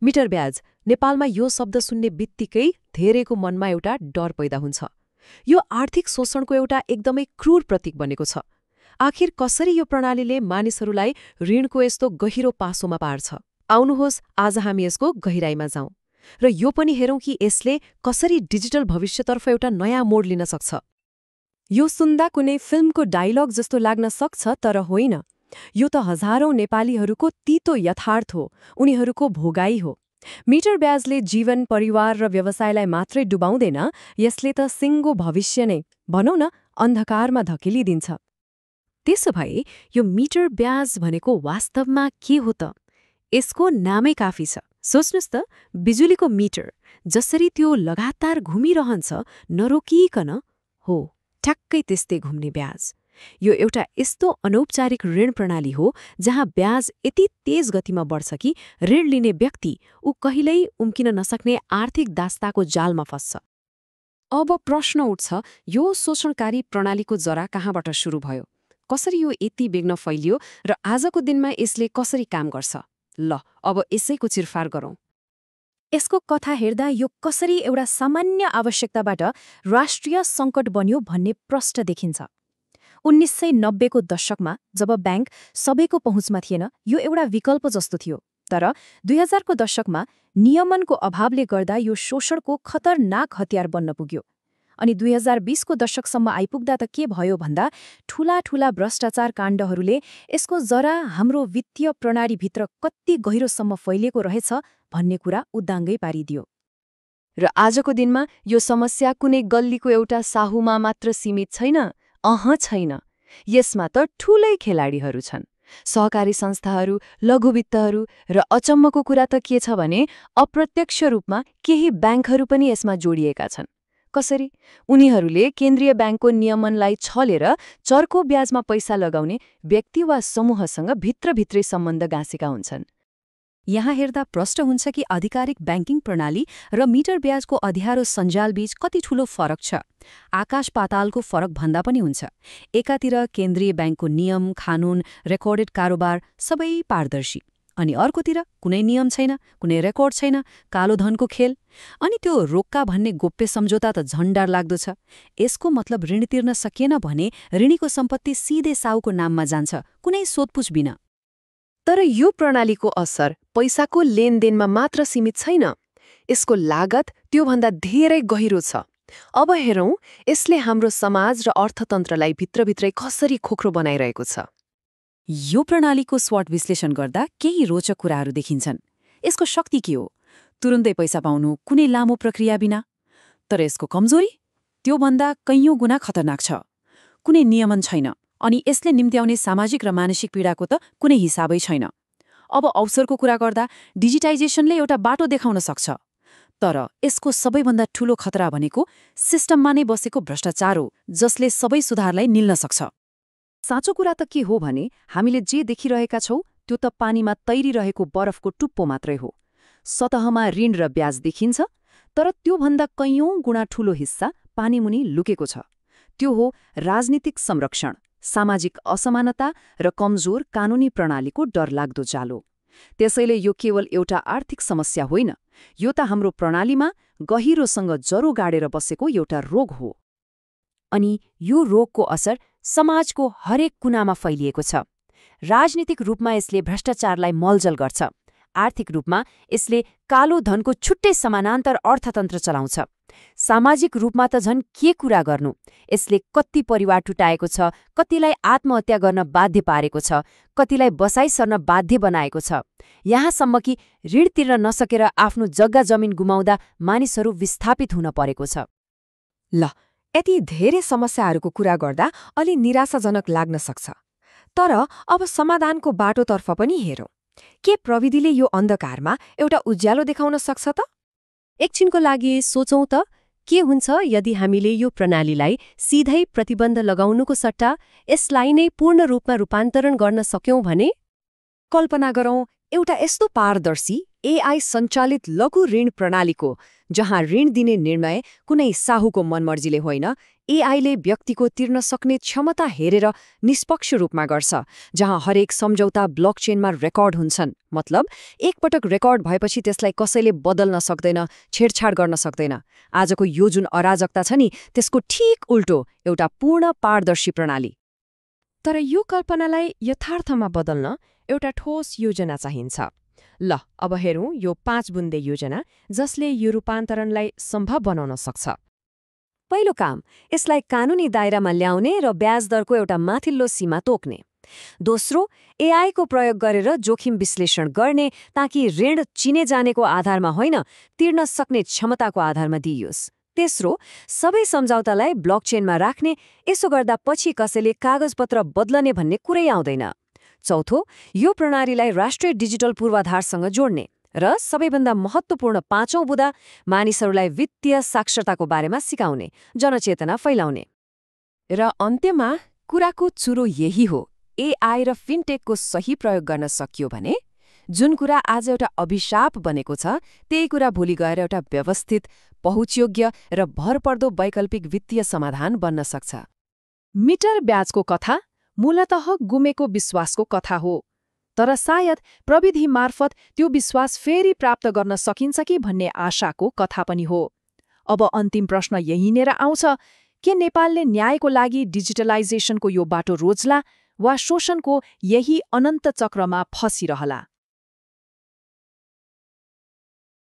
Metre ब्याज नेपालमा यो शब्द सुन्ने बित्तिकै धेरैको मनमा एउटा डर पैदा हुन्छ। यो आर्थिक शोषणको एउटा एकदमै क्रूर प्रतीक बनेको छ। आखिर कसरी यो प्रणालीले मानिसहरूलाई ऋणको यस्तो गहिरो पासोमा पार्छ? आउनुहोस् आज हामी यसको गहिराईमा जाउँ र यो पनि हेरौँ कि यसले कसरी डिजिटल भविष्यतर्फ एउटा नयाँ मोड लिन सक्छ। यो सुन्दा कुनै फिल्मको डायलग जस्तो लाग्न सक्छ, तर होइन। यो त हजारौं नेपालीहरूको तीतो यथार्थ हो, उनीहरूको भोगाई हो। मिटर ब्याजले जीवन, परिवार र व्यवसायलाई मात्रै डुबाउँदैन, यसले त सिङ्गो भविष्य नै भनौँ न अन्धकारमा धकेलिदिन्छ। त्यसो भए यो मिटर ब्याज भनेको वास्तवमा के हो त? यसको नामै काफी छ। सोच्नुस् त, बिजुलीको मिटर जसरी त्यो लगातार घुमिरहन्छ नरोकिकन, हो ठ्याक्कै त्यस्तै घुम्ने ब्याज। यो एउटा यस्तो अनौपचारिक ऋण प्रणाली हो जहाँ ब्याज यति तेज गतिमा बढ्छ कि ऋण लिने व्यक्ति ऊ कहिल्यै उम्किन नसक्ने आर्थिक दास्ताको जालमा फस्छ। अब प्रश्न उठ्छ, यो शोषणकारी प्रणालीको जरा कहाँबाट सुरु भयो? कसरी यो यति बेग्न फैलियो र आजको दिनमा यसले कसरी काम गर्छ? ल, अब यसैको चिरफार गरौँ। यसको कथा हेर्दा यो कसरी एउटा सामान्य आवश्यकताबाट राष्ट्रिय सङ्कट बन्यो भन्ने प्रष्ट देखिन्छ। 1990 को दशकमा जब ब्याङ्क सबैको पहुँचमा थिएन, यो एउटा विकल्प जस्तो थियो। तर 2000 को दशकमा नियमनको अभावले गर्दा यो शोषणको खतरनाक हतियार बन्न पुग्यो। अनि 2020 को दशकसम्म आइपुग्दा त के भयो भन्दा ठूला ठूला भ्रष्टाचार काण्डहरूले यसको जरा हाम्रो वित्तीय प्रणालीभित्र कति गहिरोसम्म फैलिएको रहेछ भन्ने कुरा उद्दाङ्गै पारिदियो। र आजको दिनमा यो समस्या कुनै गल्लीको एउटा साहुमा मात्र सीमित छैन। छैन। यसमा त ठूलै खेलाडीहरू छन्, सहकारी संस्थाहरू, लघुवित्तहरू, र अचम्मको कुरा त के छ भने अप्रत्यक्ष रूपमा केही ब्याङ्कहरू पनि यसमा जोडिएका छन्। कसरी? उनीहरूले केन्द्रीय ब्याङ्कको नियमनलाई छलेर चर्को ब्याजमा पैसा लगाउने व्यक्ति वा समूहसँग भित्रभित्रै सम्बन्ध गाँसेका हुन्छन्। यहाँ हेर्दा प्रष्ट हुन्छ कि आधिकारिक ब्याङ्किङ प्रणाली र मिटर ब्याजको अध्यारो सञ्जालबीच कति ठूलो फरक छ। आकाश पातालको फरक भन्दा पनि हुन्छ। एकातिर केन्द्रीय ब्याङ्कको नियम, कानून, रेकर्डेड कारोबार सबै पारदर्शी, अनि अर्कोतिर कुनै नियम छैन, कुनै रेकर्ड छैन, कालो धनको खेल। अनि त्यो रोक्का भन्ने गोप्य सम्झौता त झन् डर लाग्दो छ। यसको मतलब ऋण तिर्न सकिएन भने ऋणीको सम्पत्ति सिधै साहुको नाममा जान्छ, कुनै सोधपुछ बिना। तर यो प्रणालीको असर पैसाको लेनदेनमा मात्र सीमित छैन। यसको लागत त्योभन्दा धेरै गहिरो छ। अब हेरौँ यसले हाम्रो समाज र अर्थतन्त्रलाई भित्रभित्रै कसरी खोक्रो बनाइरहेको छ। यो प्रणालीको स्वट विश्लेषण गर्दा केही रोचक कुराहरू देखिन्छन्। यसको शक्ति के हो? तुरुन्तै पैसा पाउनु, कुनै लामो प्रक्रिया बिना। तर यसको कमजोरी? त्योभन्दा कैयौं गुणा खतरनाक छ। कुनै नियमन छैन, अनि यसले निम्त्याउने सामाजिक र मानसिक पीडाको त कुनै हिसाबै छैन। अब अवसरको कुरा गर्दा डिजिटाइजेसनले एउटा बाटो देखाउन सक्छ, तर यसको सबैभन्दा ठूलो खतरा भनेको सिस्टममा नै बसेको भ्रष्टाचार हो, जसले सबै सुधारलाई निल्न सक्छ। साँचो कुरा त के हो भने हामीले जे देखिरहेका छौँ त्यो त पानीमा तैरिरहेको बरफको टुप्पो मात्रै हो। सतहमा ऋण र ब्याज देखिन्छ, तर त्योभन्दा कैयौं गुणा ठूलो हिस्सा पानीमुनि लुकेको छ। त्यो हो राजनीतिक संरक्षण, सामाजिक असमानता र कमजोर कानूनी प्रणालीको डरलाग्दो जालो। त्यसैले यो केवल एउटा आर्थिक समस्या होइन, यो त हाम्रो प्रणालीमा गहिरोसँग जरो गाडेर बसेको एउटा रोग हो। अनि यो रोगको असर समाजको हरेक कुनामा फैलिएको छ। राजनीतिक रूपमा यसले भ्रष्टाचारलाई मलजल गर्छ। आर्थिक रूपमा यसले कालो धनको छुट्टै समानान्तर अर्थतन्त्र चलाउँछ। सामाजिक रूपमा त झन् के कुरा गर्नु, यसले कति परिवार टुटाएको छ, कतिलाई आत्महत्या गर्न बाध्य पारेको छ, कतिलाई बसाइ सर्न बाध्य बनाएको छ। यहाँसम्म कि ऋण तिर्न नसकेर आफ्नो जग्गा जमिन गुमाउँदा मानिसहरू विस्थापित हुन परेको छ। ल, यति धेरै समस्याहरूको कुरा गर्दा अलि निराशाजनक लाग्न सक्छ। तर अब समाधानको बाटोतर्फ पनि हेरौँ। के प्रविधिले यो अन्धकारमा एउटा उज्यालो देखाउन सक्छ त? एकछिनको लागि सोचौँ त, के हुन्छ यदि हामीले यो प्रणालीलाई सिधै प्रतिबन्ध लगाउनुको सट्टा यसलाई नै पूर्ण रूपमा रूपान्तरण गर्न सक्यौं भने? कल्पना गरौँ एउटा यस्तो पारदर्शी एआई सञ्चालित लघु ऋण प्रणालीको जहाँ ऋण दिने निर्णय कुनै साहुको मनमर्जीले होइन, एआईले व्यक्तिको तिर्न सक्ने क्षमता हेरेर निष्पक्ष रूपमा गर्छ, जहाँ हरेक सम्झौता ब्लकचेनमा रेकर्ड हुन्छन्। मतलब एकपटक रेकर्ड भएपछि त्यसलाई कसैले बदल्न सक्दैन, छेडछाड गर्न सक्दैन। आजको यो जुन अराजकता छ नि, त्यसको ठिक उल्टो एउटा पूर्ण पारदर्शी प्रणाली। तर यो कल्पनालाई यथार्थमा बदल्न एउटा ठोस योजना चाहिन्छ। ल अब हेरौँ यो 5 बुन्दे योजना जसले यो रूपान्तरणलाई सम्भव बनाउन सक्छ। पहिलो काम, यसलाई कानुनी दायरामा ल्याउने र ब्याज दरको एउटा माथिल्लो सीमा तोक्ने। दोस्रो, एआईको प्रयोग गरेर जोखिम विश्लेषण गर्ने ताकि ऋण चिने जानेको आधारमा होइन, तिर्न सक्ने क्षमताको आधारमा दिइयोस्। तेस्रो, सबै सम्झौतालाई ब्लकचेनमा राख्ने, यसो गर्दा पछि कसैले कागजपत्र बदलने भन्ने कुरै आउँदैन। चौथो, यो प्रणालीलाई राष्ट्रिय डिजिटल पूर्वाधारसँग जोड्ने र सबैभन्दा महत्त्वपूर्ण 5औं बुँदा, मानिसहरूलाई वित्तीय साक्षरताको बारेमा सिकाउने, जनचेतना फैलाउने। र अन्त्यमा कुराको चुरो यही हो, एआई र फिनटेकको सही प्रयोग गर्न सकियो भने जुन कुरा आज एउटा अभिशाप बनेको छ, त्यही कुरा भोलि गएर एउटा व्यवस्थित, पहुँचयोग्य र भरपर्दो वैकल्पिक वित्तीय समाधान बन्न सक्छ। मिटर ब्याजको कथा मूलतः गुमेको विश्वासको कथा हो, तर सायद प्रविधि मार्फत त्यो विश्वास फेरि प्राप्त गर्न सकिन्छ कि भन्ने आशाको कथा पनि हो। अब अन्तिम प्रश्न यहीँनेर आउँछ, के नेपालले न्यायको लागि डिजिटलाइजेसनको यो बाटो रोज्ला वा शोषणको यही अनन्त चक्रमा फँसिरहला?